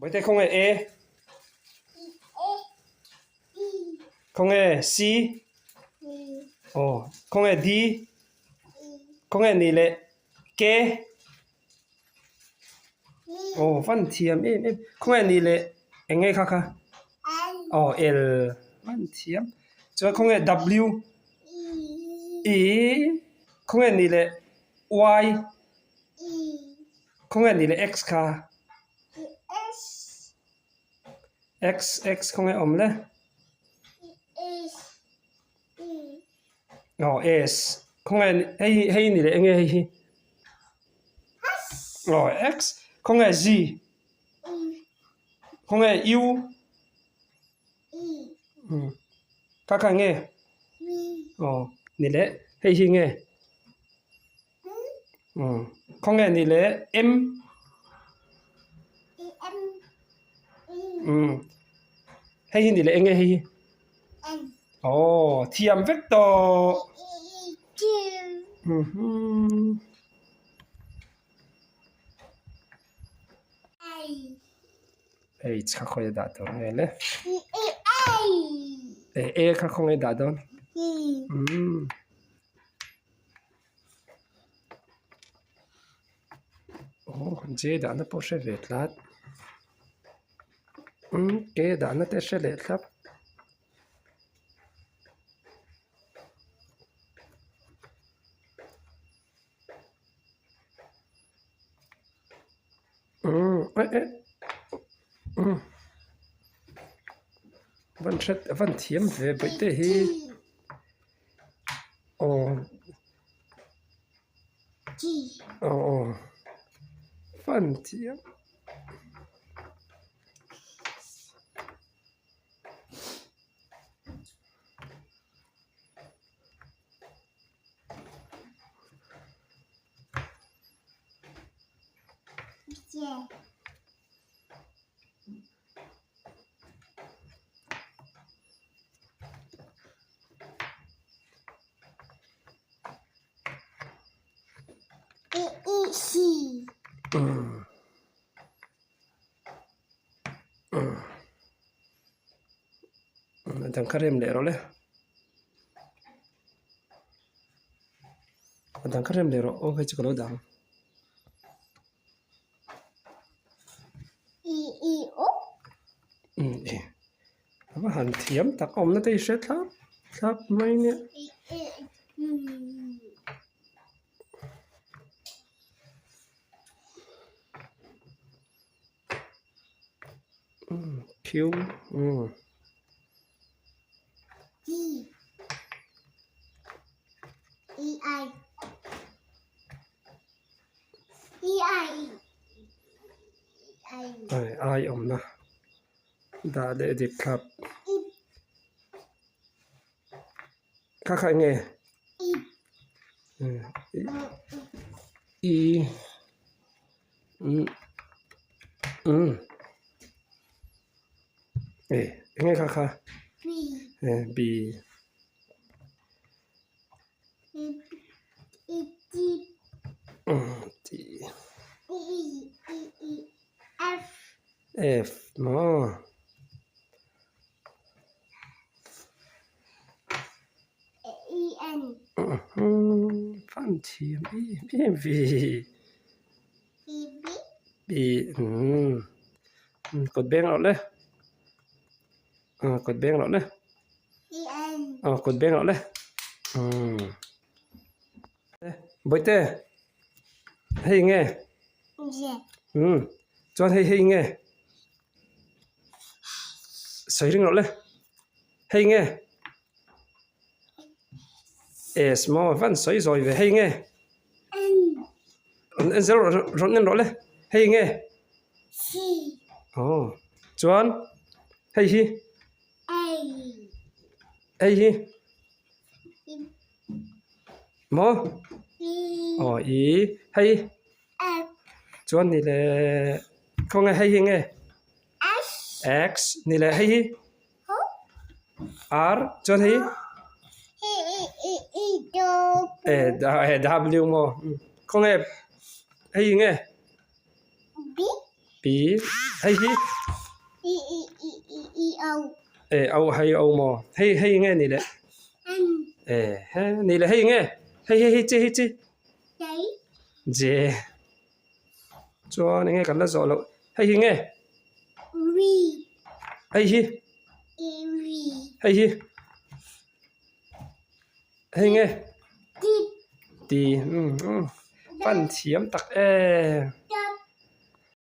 Bawihte khawnge A? Khawnge C? Aw khawnge D? Khawnge ni leh K? Aw van thiam em em khawnge ni leh eng nge kha kha? Aw L van thiam chuan khawnge W? E khawnge ni leh Y? Khawnge ni leh X kha? X X khawnge awm le? Aw S khawnge hei hei ni leh enge hei hi? Aw X khawnge Z? Khawnge U? Kha kha enge? Aw ni leh hei hi nge? Khawnge ni le M Hei hi ni le eng nge hei hi Aw thiam vek tawh H kha khawi a dah tur nge le E kha khawnge dah dawn Aw J dahna pawh hre ve tlat umm K dahna te hre leh thlap umm eh eh umm van hre van thiam ve bawihte hi. Aw aw aw fan chiah. A dang kha rem leh rawh le a dang kha rem leh rawh aw hei chu ka lo dah ang. A va han thiam tak awmna te i hre thlap thlap mai nia. Q Ai awmna dah leh dik thlap kha kha eng nge i umm e eng nge kha kha b. F maw fan thiam em em ve B umm kawt beng loh le kawt beng loh le. Aw kut beng loh le umm bawihte hei nge umm chuan hei hei nge sawi ring loh le hei nge s maw van sawi zawi ve hei nge rawn en zel rawh rawn en rawh le hei nge aw chuan hei hi. Hei hi maw aw i hei chuan ni le khawnge hei hi nge x ni le hei hi r chuan hei e w maw khawnge hei hi nge b. P hei hi E O hei O maw hei hei nge ni le E he ni le hei nge hei hei hei chi hei chi J chuan enge kan la zawh loh hei hi nge hei hi hei hi Hei nge? Ti. Ti. Umm umm. Pan thiam tak em.